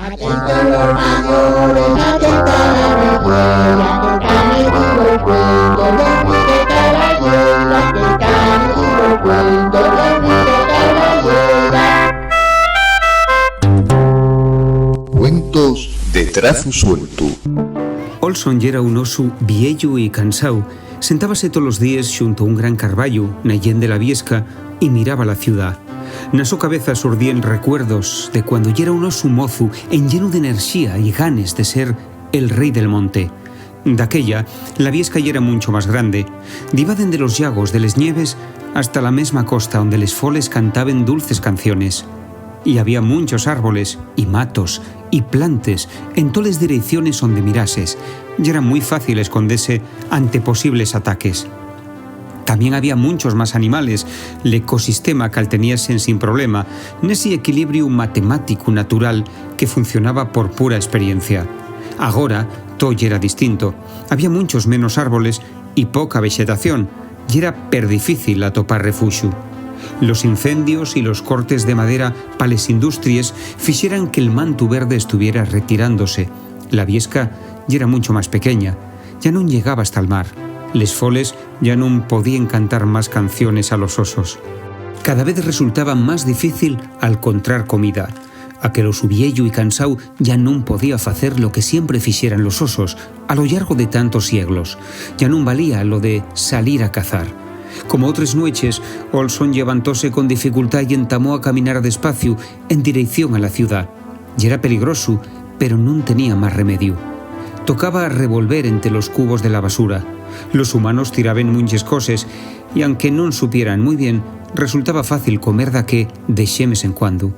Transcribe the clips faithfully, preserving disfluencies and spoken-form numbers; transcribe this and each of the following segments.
Cuentos de trazu sueltu. Olson yera un osu vieyu y cansao. Sentábase tolos díes xunto a un gran carballu, na llén de la viesca, y miraba la ciudá. Na so cabeza surdíen recuerdos de cuando yera un osu mozu, enllenu d'enerxía y ganes de ser el rei del monte. Daquella, la viesca yera muncho más grande. Diba dende los llagos de les nieves hasta la mesma costa, onde les foles cantaben dulces canciones. Y había munchos árboles, y matos, y plantes, en toles direiciones onde mirases. Yera mui fácil escondese ante posibles ataques. Tamién había munchos más animales. L'ecosistema calteníase ensin problema, nesi equilibriu matemáticu natural que funcionaba por pura esperiencia. Agora, to yera distinto. Había munchos menos árboles y poca vexetación. Yera perdifícil atopar refuxu. Los incendios y los cortes de madera pa les industries fixeran que'l mantu verde estuviera retirándose. La viesca yera muncho más pequeña. Ya nun llegaba hasta'l mar. Les foles ya nun podíen cantar más canciones a los osos. Cada vez resultaba más difícil alcontrar comida. Aquel osu vieyu y cansao ya nun podía facer lo que siempre fixeran los osos a lo llargo de tantos sieglos. Ya nun valía lo de salir a cazar. Como otres nueches, Olson llevantóse con dificultá y entamó a caminar despacio en direición a la ciudá. Yera peligrosu, pero nun tenía más remediu. Tocaba revolver ente los cubos de la basura. Los humanos tiraben munches coses, y anque nun supieran mui bien, resultaba fácil comer daqué de xemes en cuando.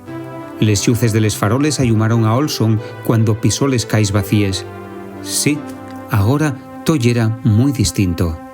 Les lluces de les faroles ayumaron a Olson cuando pisó les cais vacíes. Sí, agora to yera mui distinto.